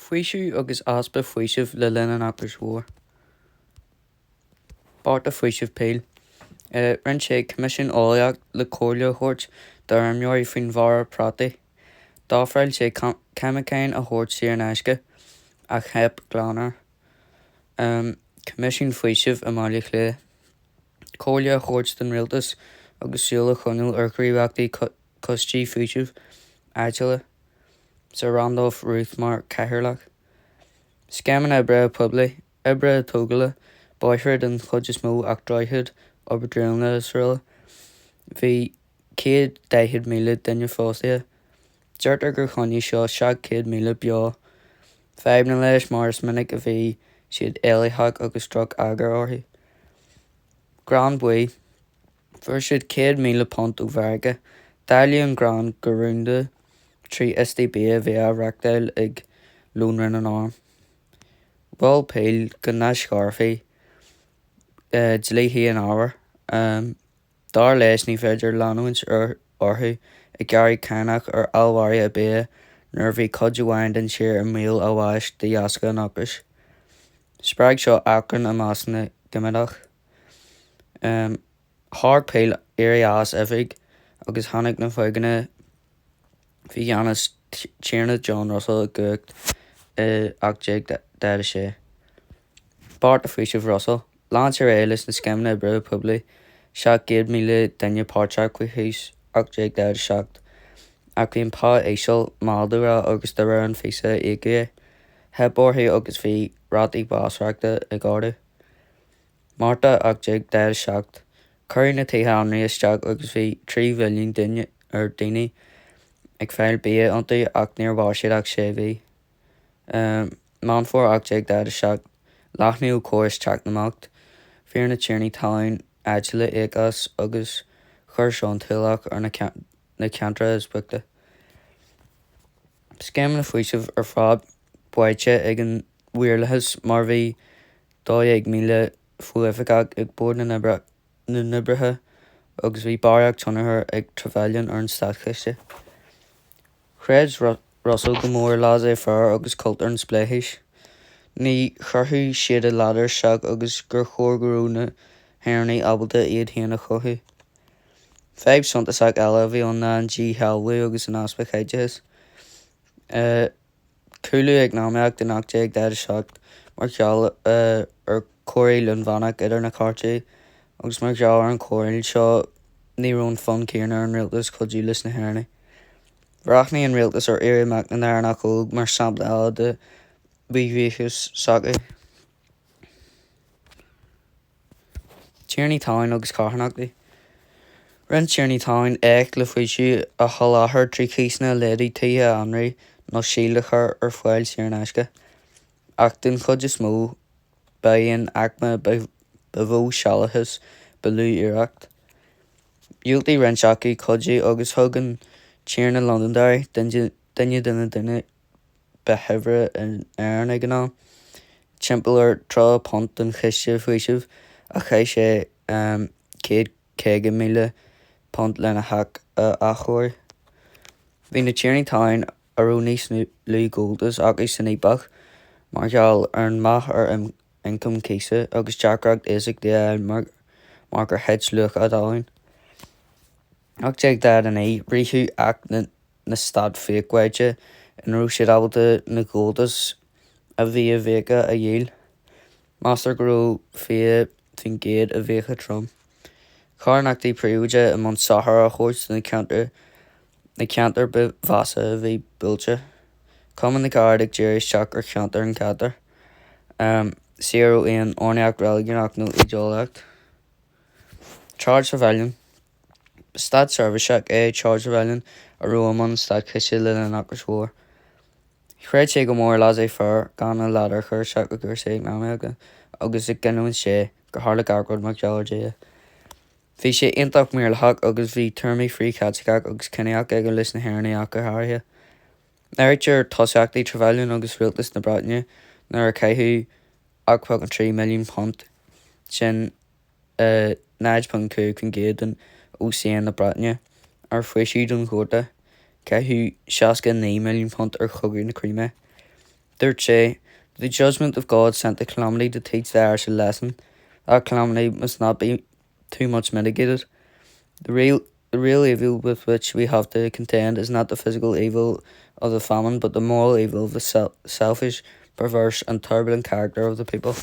Faoiseamh agus easpa faoisimh le linn an Ocrais Mhóir. Bearta faoisimh Peel. Rinne sé coimisiún eolaíoch le comhairle a thabhairt d'fheirmeoirí faoin bhfarradh prátaí. D'ofráil sé ceimiceáin a thabhairt saor in aisce, ach theip glan air. Coimisiún faoisimh i mBaile Átha Cliath. Comhairle a thabhairt don rialtas agus súil a choinneáil ar ghníomhaíochtaí coistí faoisimh áitiúla. Sir Randolph Routh mar chathaoirleach. Scéimeanna oibreacha poiblí, oibreacha tógála, bóithre den chuid is mó ach droichid, obair draenála srl. Bhí 140,000 duine fostaithe. Deirtear gur choinnigh seo 700,000 beo. Fadhbanna leis mar is minic a bhí siad éilitheach agus droch-eagar orthu. Grán Buí. Fuair siad £100,000 ó Mheiriceá. Dáileadh an grán go rúnda trí iostaí bia a bhí á reáchtáil ag Lónrann an Airm. Mhol Peel go n-aisghairfí dlíthe an ábhair. Dar leis ní féidir leanúint orthu ag gearradh cánach ar allmhairithe bia nuair a bhí cuid amháin den tír i mbaol a bháis de dheasca an ocrais. Spreag seo achrann i measc na gcoimeádach. Thóg Peel éirí as oifig agus tháinig na fuigeanna faoi cheannas Tiarna John Russell i gcumhacht i 1846. Bearta faoisimh Russell. Lean sé ar aghaidh leis na scéimeanna oibreacha poiblí, 700,000 duine páirteach faoi thús 1847, ach bhí an pá íseal, nádúrtha agus de réir an phíosa a íocadh é. Theip orthu agus bhí rátaí básmhaireachta ag ardú. Márta 1847, Cuireadh na tithe anraith isteach agus bhí 3 mhilliún duine, ar daoine ag fáil bia iontu ach níor mhair siad ach sé mhí. Meán Fómhair 1847, Leathnaíodh córas Teach na mBocht. Bhí ar na tiarnaí talún áitiúla íoc as agus chuir seo an t-ualach ar na ceantracha is boichte. Scéimeanna faoisimh ar fad báite ag an mhaorlathas mar bhí 12,000 fo-oifigeach ag Bord na nOibreacha agus bhí barraíocht tionchair ag Trevelyan ar an státchiste. Chreid Russell go mór i laissez-faire agus cultúr an spleáchais. Ní chuirfeadh siad an ladar isteach agus gur chóir go raibh na hÉireannaigh ábalta iad féin a chothú. Fadhb suntasach eile a bhí ann ná an díshealbhú agus an easpa caiteachais. Cúlú eacnamaíoch in 1847 mar gheall ar chomhriail inmheánach idir na cairtí agus mar gheall ar an chomhriail seo ní raibh an fonn céanna ar an rialtas cuidiú leis na hÉireannaigh. Bhreathnaigh an rialtas ar Éirí Amach na nÉireannach Óg mar sampla eile de mhídhíocas s'acu. Tiarnaí talún agus carthanachtaí. Rinne tiarnaí talún éacht le faoiseamh a sholáthar trí chíosanna a laghdú, tithe a anró nó síol a chur ar fáil saor in aisce. Ach den chuid is mó, ba í an aicme ba mhó sealúchas ba lú iarracht. Dhiúltaigh roinnt acu cuidiú agus thug an Tiarna Londonderry, duine de na daoine ba shaibhre in Éirinn ag an am, timpeall ar £30 don chiste faoisimh ach chaith sé £150,000 lena theach a athchóiriú. Bhí na tiarnaí talún a raibh níos lú gabháltas acu san fhaopach mar gheall ar an meath ar ioncam cíosa agus deacracht iasachtaí a fháil mar gur thit luach a dtalún. 1849, Ritheadh Acht na na Stát Fiachbháite ina raibh siad ábalta na gabháltais a bhí i bhfiacha a dhíol. Meastar go raibh 20% i bhfiacha trom. Carthanachtaí príobháideacha i mbun sochair a thabhairt do na ceantair na ceantair ba mheasa a bhí buailte. Cumann na gCarad ag díriú isteach ar cheantar an ghátair. Saor ó aon oirníocht reiligiúnach nó ídeolaíocht. Charles Trevelyan. Ba státseirbhíseach é Charles Trevelyan a raibh i mbun an státchiste le linn an Ocrais Mhóir. Chreid sé go mór i laissez-faire, gan an ladar a chur isteach i gcúrsaí eacnamaíochta, agus i gcinniúint Dé, gur tharla gach rud mar gheall ar Dhia. Bhí sé iontach maorlathach agus bhí tuairimí frith-Chaitliceach agus ciníoch aige leis na hÉireannaigh ach go háirithe. Áirítear tosaíochtaí Trevelyan agus rialtas na Breataine nuair a caitheadh £8.3 milliún, sin 0.5% den OCN na Breataine, ar faoiseamh don Ghorta. Caitheadh £69 milliún ar Chogadh na Crimé. Dúirt sé, The judgment of God sent the calamity to teach the Irish a lesson. That calamity must not be too much mitigated. The real the real evil with which we have to contend is not the physical evil of the famine, but the moral evil of the selfish, perverse and turbulent character of the people.